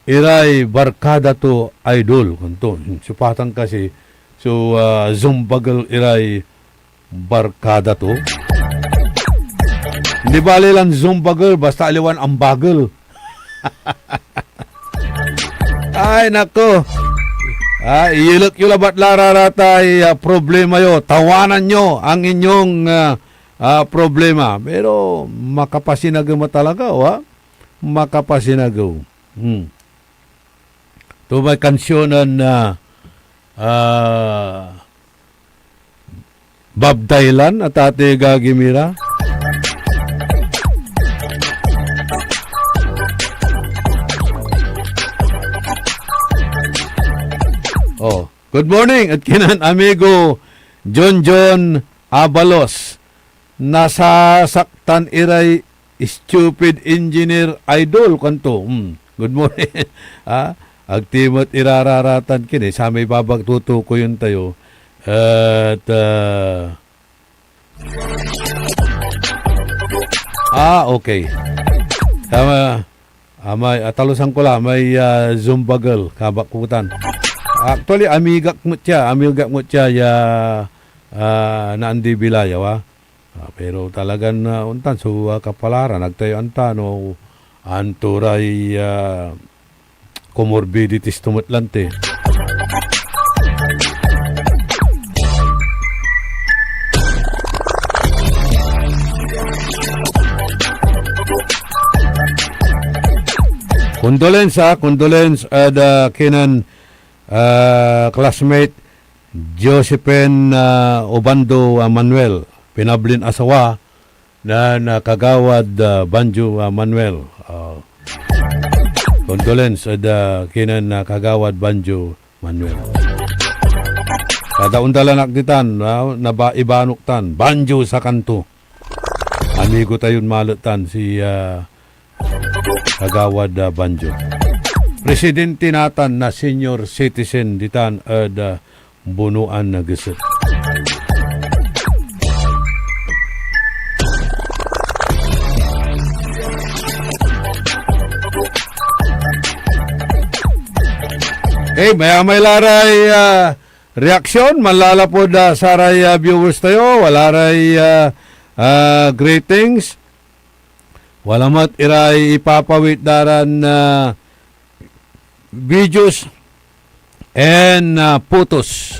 iray barkada to, idol. Kanto, hmm, sipatan kasi. So, ah, Zumba girl iray barkada to. Hindi bali lan Zumba girl, basta aliwan ambagel. Ay, nako. Ah, iyelek yo labat la ra ratay, ah, problema yo. Tawanan yo ang inyong, ah, ah, problema. Pero makapasinagem a talaga, oh, ah. Makapasinagew. Hmm. To may kansyon nen, ah, ah, Bob Dylan at Ate Gagi Mira. Oh, good morning, et kinen amigo John John Abalos. Nasasaktan iray stupid engineer, idol, kanto. Hmm. Good morning. Ah, ag ti met irararatan kin, eh. Samay babag tutukoyen tayo. Et, ah, ah, okay. Tama. Amay, atalusan ko la, may, ah, Zumba girl, kabakutan. Actually, amigak met ya, amigak met ya, ya, ah, naan di bilay, awa. Ah, pero talagan, ah, ontan so, ah, kapalaran, ag tayo anta no anto ray, ah, comorbidities to met lanti. Condolence, ah, condolence, ah, da kinen, ah, classmate Josephine, ah, Obando, ah, Manuel, pinablin asawa na, na Kagawad, ah, Banjo, ah, Manuel. Ah, condolence ed, ah, kinen, ah, Kagawad Banjo Manuel. Kada ondalan ak ditan, ah, naba-, ibanok tan, Banjo sa kanto. Amigo tayon malet tan si, ah, Kagawad, ah, Banjo. Presidente natan na senior citizen ditan ed, ah, Bunuan na Geset. Eh, maya may la ray, ah, reaksyon, manlalapud, ah, saray, ah, viewers tayo, wala ray, ah, ah, greetings. Wala met iray ipapawit da ran, ah, videos and, ah, photos.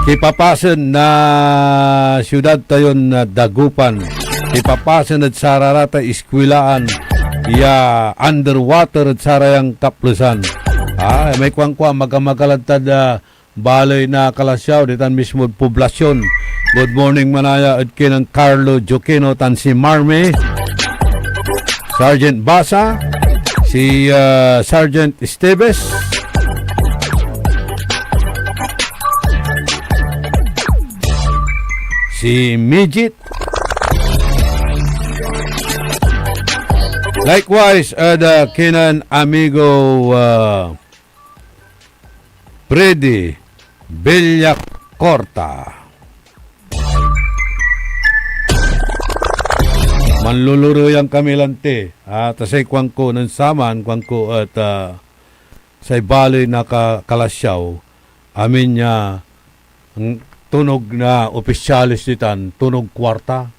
Kipapasen na siudad tayon, ah, Dagupan. Kipapasen ed sararatay iskwilaan ya underwater ed sarayan kaplesan. Ah, may kuankua, maga-maga lad tad, ah, baley na Calasiao, ditan mismod poblasyon. Good morning, manaya ed kinen Carlo Joquino tan si Marme, Sergeant Basa, si, ah, Sergeant Esteves, si Mijit. Likewise, ed, ah, kinen amigo, ah, Freddy Villacorta. Manlulureyan kami lanti. Ah, ta say kuanko nen saman, kuanko et, ah, say baley na Ka-, Calasiao, amin ya, mm, tunog na opisyales ditan, tunog kuarta.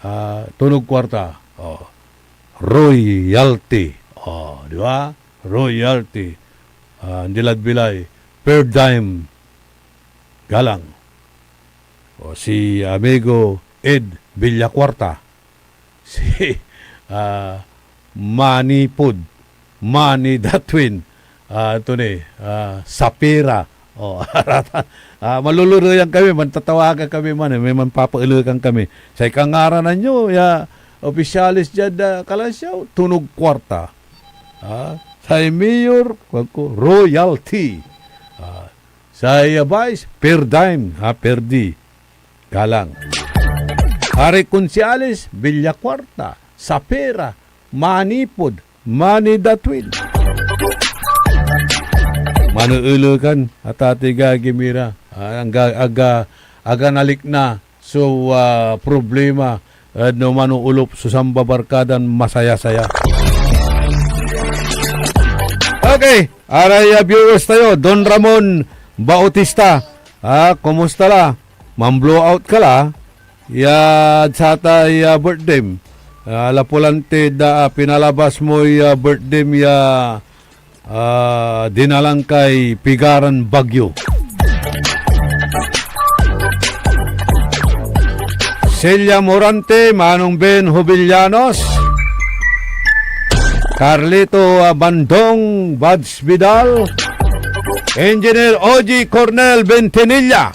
Ah, tunog kuarta. Oh. Royalty. Oh, di ba? Royalty. Ah, andi lad bilay, per dime. Galang. O, si amigo Ed Villacuarta. Si, ah, Manipod. Manny Datwin. Ah, ito ni, ah, Sapira. Oh, ah, malulureyan kami, mantatawagan kami man, eh, may manpapaelekan kami. Say kangaranan yo, ya, opisyales diad, ah, Calasiao, tunog kuarta. Ah, say mayor, kuanko, royalty. Ah, say, ah, vice, per dime, ha, perdi. Galang. Ari Consiales, Villacuarta, Sapera, Manipod, Manny Datwin. Maneelekan, atati gagi mi ra. Ah, angga-, aga-, aga nalikna so, ah, problema, eh, no manoolop so sambabarkadan masaya-saya. Okay, aray, ah, viewers tayo, Don Ramon Bautista. Ah, kumusta la? Mamblowout ka la? Ya, satay, ah, birthday. Ah, lapu lanti da, ah, pinalabas moy, ah, birthday ya ah, dinalan kay pigaran bagyo. Celia Morante, Manong Ben Jovellanos, Carlito, ah, Bandong, Bads Vidal, Engineer Oji Cornel Bentenilla.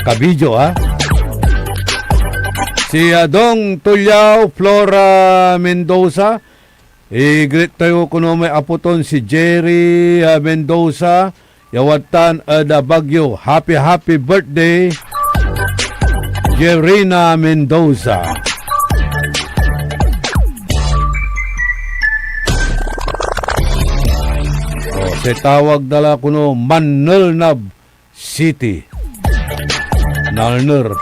Kabidyo, ah. Si, ah, Dong Tuliao, Flora Mendoza, I-greet tayo kono may apo ton si Jerry, ah, Mendoza, ya wadtan ed, ah, Baguio. Happy, happy birthday, Jerina Mendoza. Oh, say tawag da la kono, Manelnab City. Nalner.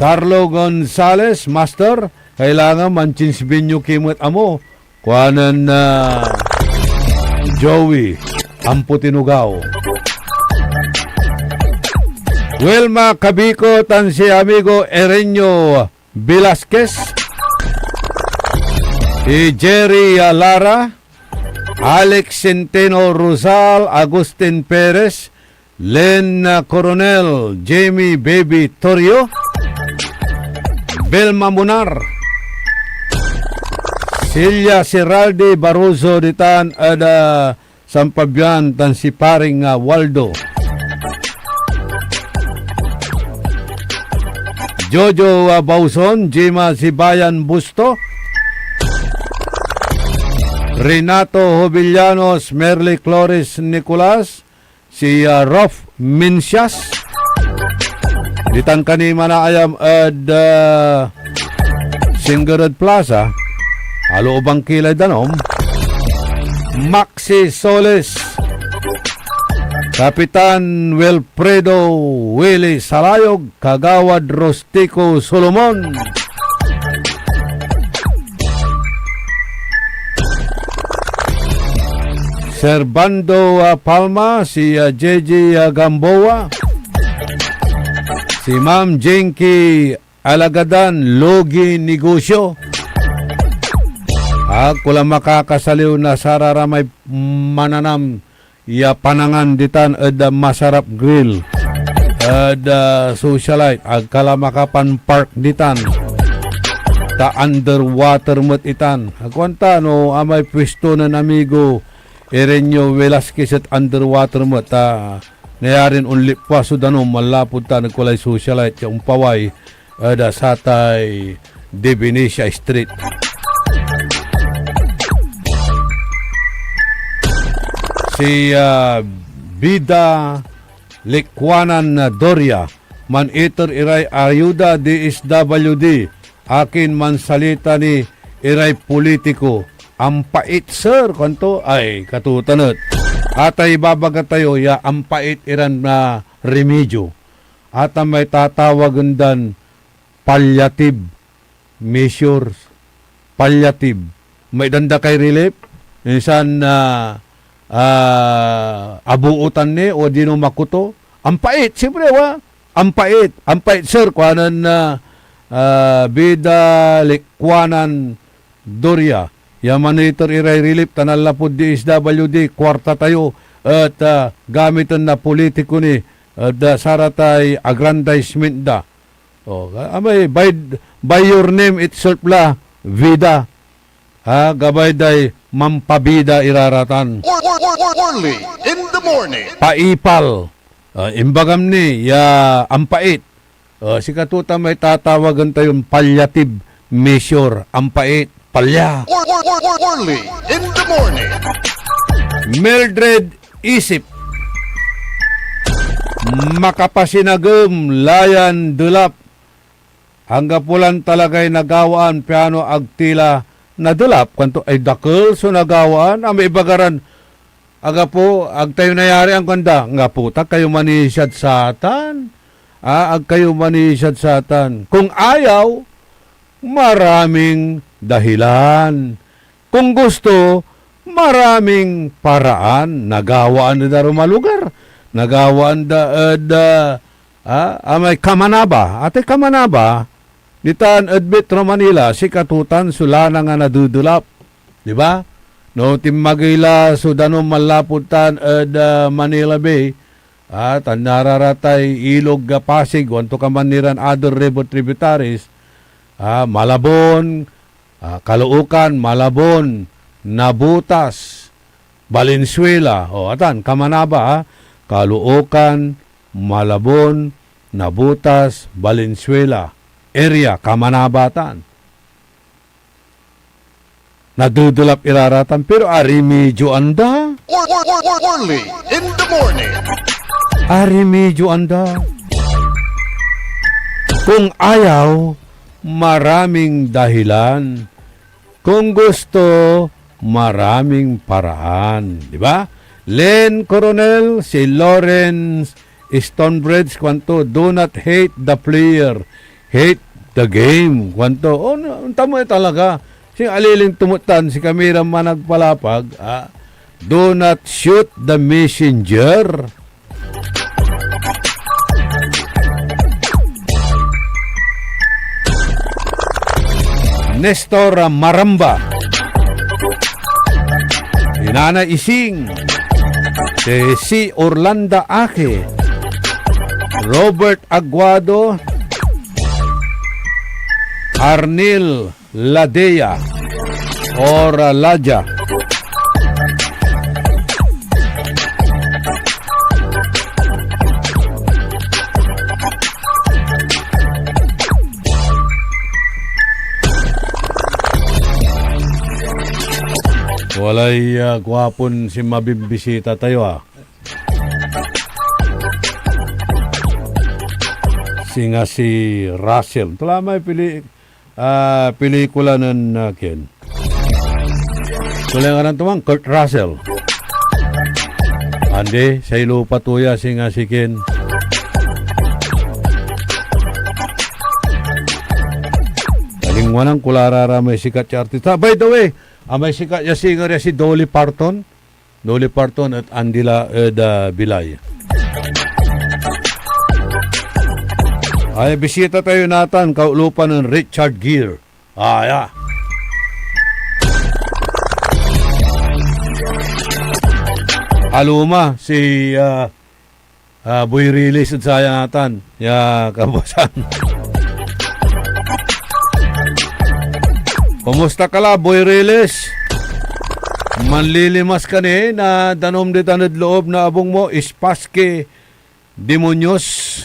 Sarlo Gonzales, Master, kailangan man-change venue ki met amo. Kuanen, ah, Joey, ampo tinugaw. Wilma Cabico tan si amigo Erenio Velasquez, si Jerry, ah, Lara, Alex Centeno Rosal, Agustin Perez, Len, ah, Coronel, Jamie Baby Torrio, Belma Munar, Celia Seraldi Barroso ditan ed, ah, San Fabian tan si Paring, ah, Waldo. Jojo, ah, Bauson, Jima Sibayan Busto, Renato Jovellanos, Merly Cloris Nicolas, si, ah, Ralph Mencias. Ditan ka ni manaayam ed, ah, Singgered Plaza, alooban ki lay danum. Maxi Solis, Kapitan Wilfredo Willie Salayog, Kagawad Rustico Solomon. Servando, ah, Palma, si, ah, J J, ah, Gamboa, si Ma'am Jinky Alagadan, Logi Negosyo. Agko la makakasaliw na sararamay mananam ya panangan ditan ed, ah, Masarap Grill ed, ah, Socialite. Agka la makapan-park ditan, ta underwater met itan. Agko anta no amay pwesto nen amigo Erenio Velasquez et underwater met, ta nayarin onlipwas so danum manlapud tan ed walay Socialite ya ompaway ed, ah, satay Divinesia Street. Si, ah, Bida Likwanan, ah, Doria, man-iter iray ayuda D S W D, akin mansalita ni iray politiko. Ampait, sir, kuanto, ay, katutan et. Atay ibabaga tayo ya ampait iran, ah, remedyo. Atan may tatawagen dan palliative measures. Palliative. May danda kay relief, insan, ah, ah, abuutan ni, o dino makuto. Ampait, siyempre, wa? Ampait. Ampait, sir, kuanen, ah, ah, Bida Likwanan Doria, ya maniter iray relief tan nanlapud D S W D, kuarta tayo, et, ah, gamiten na politiko ni, et, ah, saratay aggrandizement da. O, amay by, by your name itself la, Vida. Ha, gabay day mampabida iraratan. Or, or, or, or, early in the morning. Paipal. Ah, imbagam ni ya ampait. Ah, sikato ta may tatawagen tayon palliative measure. Ampait, palya. Or, or, or, or, early in the morning. Mildred Isip. Makapasinagem la yan delap. Anggapo lan talagay nagawaan, piano ag ti la nadelap, kuanto, ay dakel so nagawaan, a maibaga ran, anggapo, ag tayo nayarian, kuanda, anggapo ta kayo manisiad satan, a, ag kayo manisiad satan. Kung ayaw, maraming dahilan. Kung gusto, maraming paraan. Nagawaan da ed arum a lugar. Nagawaan da ed, ah, ah, amay Kamanaba. Atay Kamanaba, ditan ed Metro Manila, sikato tan so lanang a nadedelap. Di ba? No tinmagey la so danum manlapud tan ed, ah, Manila Bay, ah, tan nararatay Ilog a Pasig, kuanto ka man niran other river tributaries, ah, Malabon, ah, Caloocan, Malabon, Nabutas, Valenzuela. O, atan, Kamanaba, ah. Caloocan, Malabon, Nabutas, Valenzuela. Area, Kamanaba tan. Nadedelap iraratan, pero arimidyo anda. Or, or, or, or, early in the morning. Arimidyo anda. Kung ayaw, maraming dahilan. Kung gusto, maraming paraan. Di ba? Len Coronel, si Lawrence Stonebridge, kuanto, "Do not hate the player, hate the game." Kuanto, o, no, ontan mo talaga. Si aliling tumutan, si kamira managpalapag, ah, "Do not shoot the messenger." Nestor Maramba, Inana Ising, si Orlando Aque, Robert Aguado, Arnil Ladea or, ah, Ladya. Walay, ah, guapon sinmabin bisita tayo, ah. Singa si Russell. Tala may pili-, ah, pelikula nen, ah, Ken. Tulay ngaran to man, Kurt Russell. Andi, say lupa to ya, singa si Ken. Alingwanan ko la ra may sikat ya artista. By the way, amay sikat ya singer ya si Dolly Parton. Dolly Parton et andi la ed, ah, bilay. Ay, bisita tayo natan, kaulupan nen Richard Gere. Aya. Aluma si, ah, ah, Boy Riles ed saya natan ya kabuasan. Kumusta ka la, Boy Riles? Manlilimas ka ni na danum ditan ed loob na abung mo, ispaski demonyos.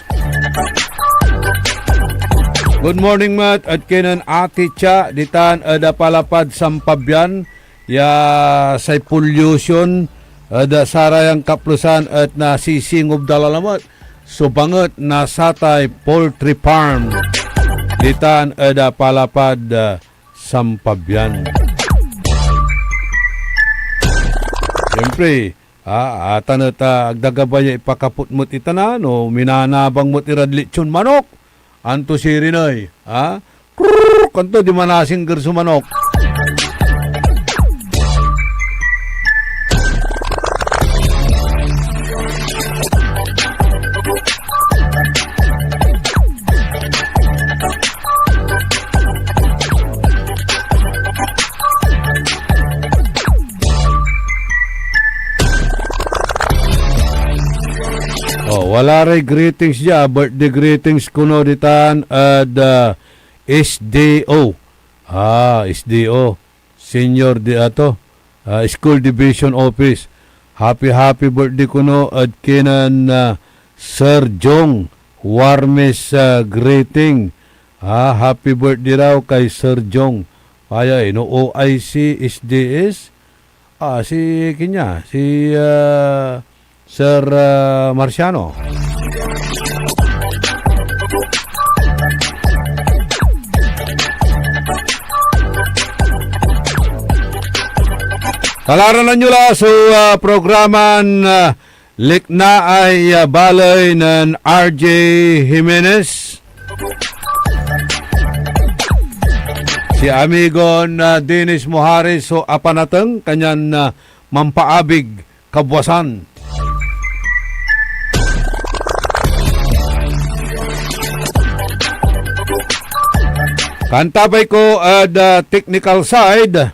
Good morning, met. Ed kinen Ate Cha, ditan ed Apalapad, Sampabian, ya say pollution ed sarayan kaplusan et nasisingob da la lamet so banget na satay poultry farm ditan ed Apalapad, ah, Sampabian. Siyempre, ah, atan et, ah, agda gabay ya ipakapot met itanan o minanabang met irad litson manok. Anto sirin ey, ah? Krrrr! Kanto di manasingger so manok. Oh, wala ray greetings dia. Birthday greetings kono ditan ed, ah, S D O. Ah, S D O. Senior di ato, ah, School Division Office. Happy, happy birthday kono ed kinen, ah, Sir Jong. Warmest, ah, greeting. Ah, happy birthday raw kay Sir Jong. Paya, eh, no? O I C, S D S. Ah, si, kanya, si, ah, Sir, ah, Marciano. Kalaranan nyo la so, ah, programan, ah, Liknaay, ah, Baley nen R J Jimenez. Si amigon, ah, Dennis Mojares so apanateng, kanyan, ah, mampaabig kabuasan. Kantabay ko ed, ah, technical side,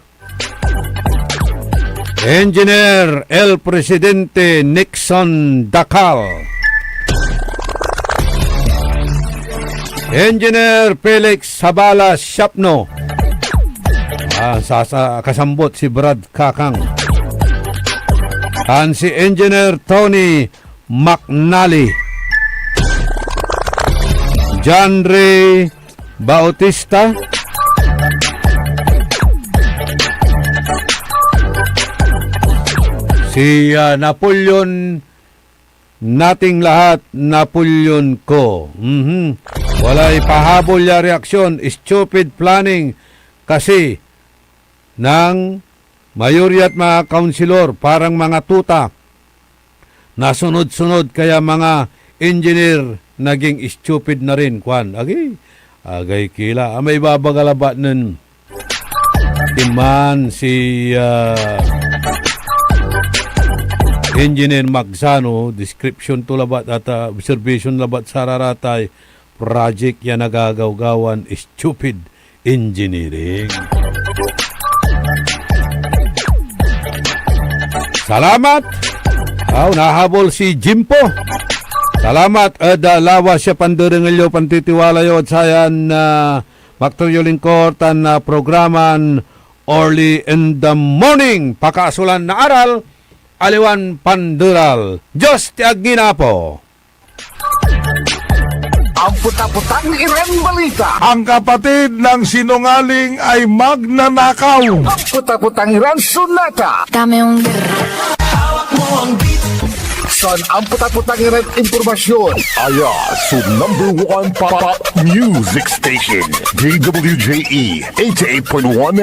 Engineer El Presidente Nixon Dacal. Engineer Felix Sabala Siapno. Ah, sa, sa, kasambot si Brad Kakang. Tan si Engineer Tony McNally. John Ray Bautista. Si, ah, Napoleon Nating lahat, Napoleon ko. Mhm. Walay pahabol ya reaksyon, stupid planning kasi ng mayoryat mga kaunsilor, parang mga tuta. Nasunod-sunod, kaya mga engineer naging stupid na rin, kuan. Agi, agay kila. Ah, may ibabaga labat nen Iman si, ah, Engineer Magsano, description to labat at, ah, observation labat sararatay project ya nagagawgawan stupid engineering. Salamat! Aw, nahabol si Jimpo. Salamat ed, ah, lawas ya panderengel yo, pantitiwala yo ed sayan, ah, Makter yo lingkor tan, ah, programan Early in the Morning. Pakaasolan na aral, aliwan panderal. Diyos ti ag nginapo. Ampetapetang iran balita. Ang kapatid ng sinungaling ay magnanakaw. Ampetapetang iran sonata. Dame yung Hawak mo ang beat. San ampetapetang iran impormasyon. Aya so number one pop music station, D W J E eighty-eight point one